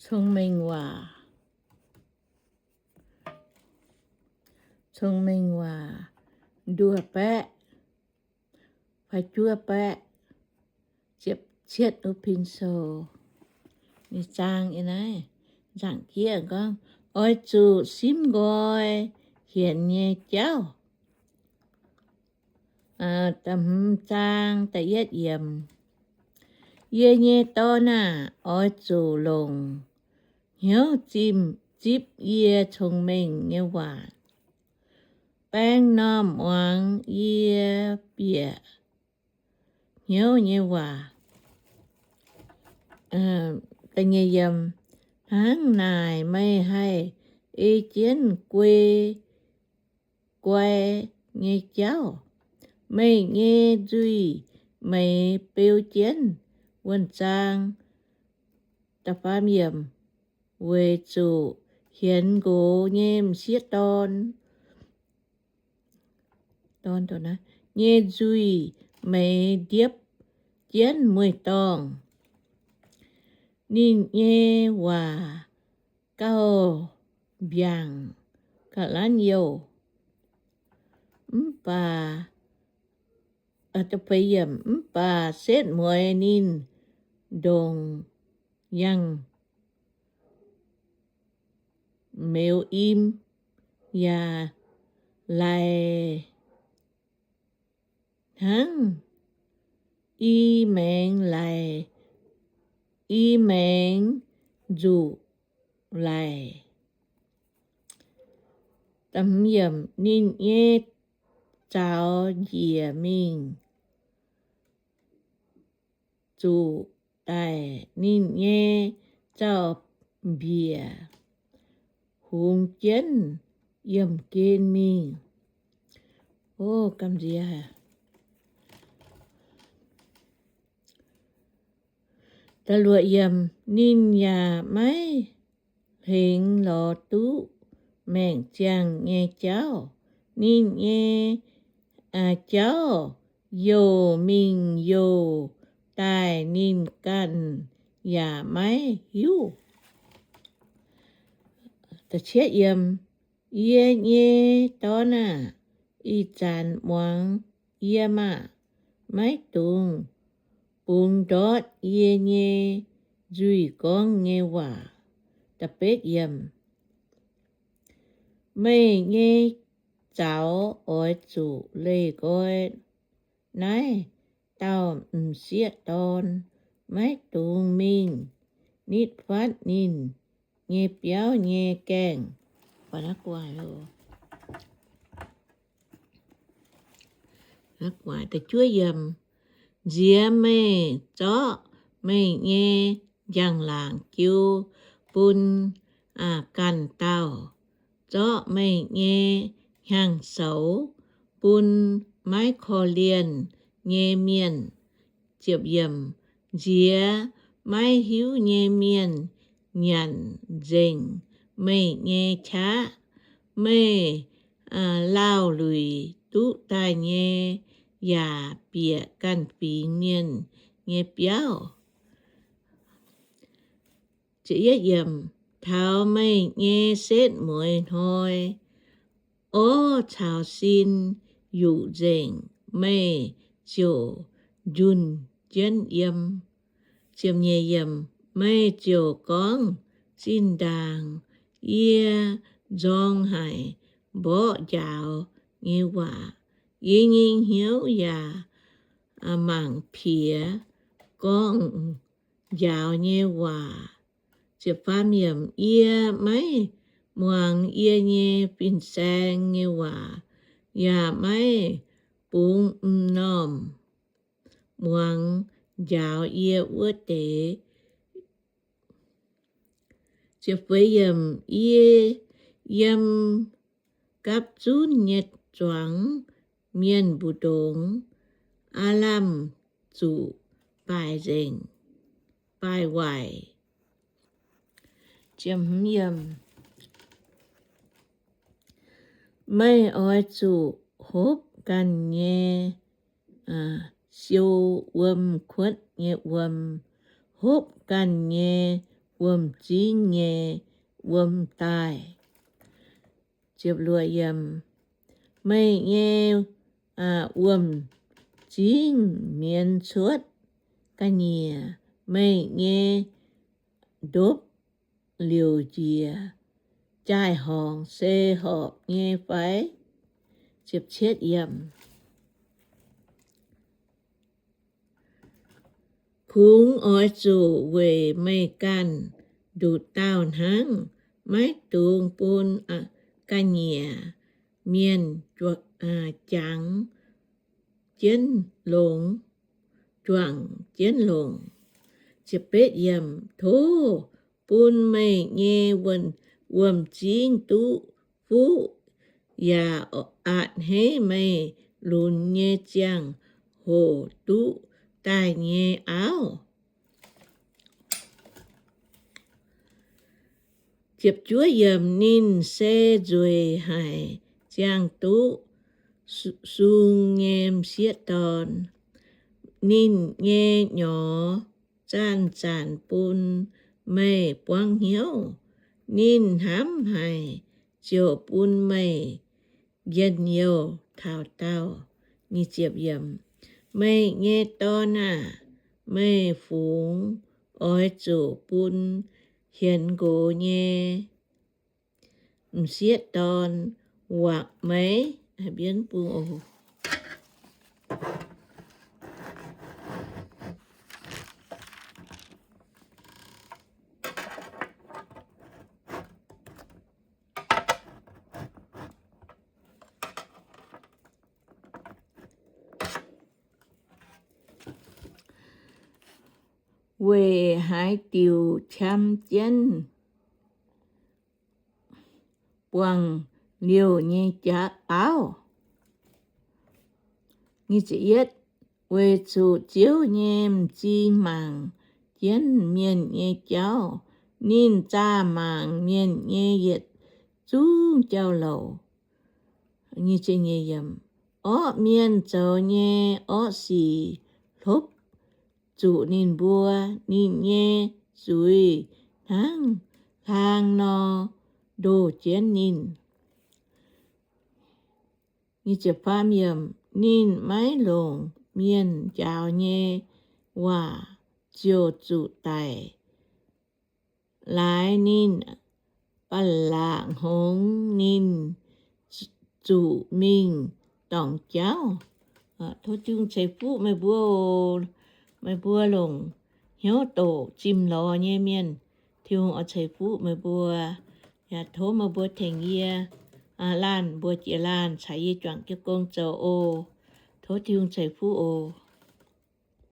Cong-Mengh Waac, Cong-Mengh Waac nduov baeqv fai juov baeqv, ziepc cietv uv pin sou. Ninh zaang yiem naaiv nzaangc jieqv gorngv, oix zuqc simv nqoi hienx nyei jauv. Da'hmz zaang da'yietv yiemc. Yie nyei dorn aah! Oix zuqc longc hnyouv zipv yie cong-mengh nyei waac. Baeng m'normh muangx yie bieqc hnyouv nyei waac. Hnangv naaic meih haih ei jienv guei guai nyei jauv. Meih nyei nzuih meix beu jienv wuonh zaang. Weic zuqc hienx nqox nyei m'sieqv dorn nyei nzuih meix ndiepv jienv mueiz-dorngh. Ninh nyei waac gauh mbiaangc ga'lanv youh, mv baac, mv baac setv mueiz ninh ndongc yangh meuz im, yaac laic hnangv i maengx laic, i maengx nzuqc laic. Ninh nyei zaux njiec mingh zuqc daic, ninh nyei zaux-mbiec hungx jienv yiemh gen mingh. Ninh yaac maiv hlengx lorz duqv maengc ziangh nyei jauv. Ninh nyei jauv youh mingh youh daaih ninh ganh yaac maiv hiuv. Yie nyei dorn aah! Ih zanc muangx yie maah! Maiv dungx bungx ndortv yie nyei nzuih gorngv nyei waac. Meih nyei zaux oix zuqc leih nqoi naaiv dauh m'sieqv dorn. Maiv dungx mingh nitv fatv ninh nyei biauv nyei gaengh. Nziex meih zorqv meih nyei njang-laangc jiu bun ganh dauh, zorqv meih nyei hnyangx-soux bun maiv korv-lienh nyei mienh. Nziex maiv hiuv nyei mienh nyanc nzengc meih nyei qaqv. Meih laauh luic duqv daaih nyei yaac bieqc ganh fingx mienh nyei biauv. Taux meih nyei setv mueiz hnoi, orv caux sin yuqc nzengc, meih ziouc njunh jienv yiem. Meih ziouc gorngv, Zinh ndaangc yie nzorng haic mborqv njaaux nyei waac. Yie nyei hnyouv yaac mangc piex gorngv-njaaux nyei waac. Yie maiv muangx yie nyei fin-saeng nyei waac, yaac maiv bungx m'normh muangx njaaux yie wuov deix. Yie yiem gapv zunv nyei zuangx mienh mbu'ndongx aav lamh zuqc baaic nzengc, baaic waaic. Meih oix zuqc hopv ganh nyei siou wuom kuotv nyei wuom, hopv ganh nyei wuom-zingv nyei wuom daaih. Meih nyei wuom-zingv mienz cuotv ga'nyiec, meih nyei ndopv liouc njiec jaai-horngc se horpc nyei fai? Kungx oix zuqc weic meih ganh nduqc dauh hnangv, maiv dungx bun ga'nyiec mienh jangx jienv longx, juangc jienv longc. Tov bun meih nyei wuom-zingv duqv fuqv, yaac a'hneiv meih lunx nyei ziangh hoc duqv daaih nyei auv. Ninh se nzueic haic ziangh duqv sung nyei m'sieqv dorn. Ninh nyei nyorx zanc-zanc bun meih buangv hnyouv. Ninh hnamv haic ziouc bun meih njien-youh taux daauh. Meih nyei dorn aah! Meih fungx oix zuqc bun hienx nqox nyei m'sieqv dorn wangc meih. Weic haaix diuc qam jienv buangh liouh nyei jaav auv? Weic zuqc Ziouv nyei m'zing mangc jienv mienh nyei jauv. Ninh zaah mangc mienh nyei yietc zungv jauv-louc. Orqv mienh zoux nyei orqv sic hlopv zuqc ninh mbuo. Ninh nyei zuiz hnangv hlaang nor ndoh jienv ninh. Ninh maiv longc mienh njaaux nyei waac ziouc zuqc daic. Laaix ninh ba'laqc hngongx, ninh zuqc mingh dorngc jauv. Tov Tin-Hungh ceix fuqv meih mbuo oc. Meih mbuo longc hnyouv doqc zimh lorz nyei mienh, Tin-Hungh oix ceix fuqv meih mbuo. Yaac tov meih mbuo tengx yie laanh mbuo jiex laanh caux yie juangc jienv gong zoux oc. Tov Tin-Hungh ceix fuqv oc.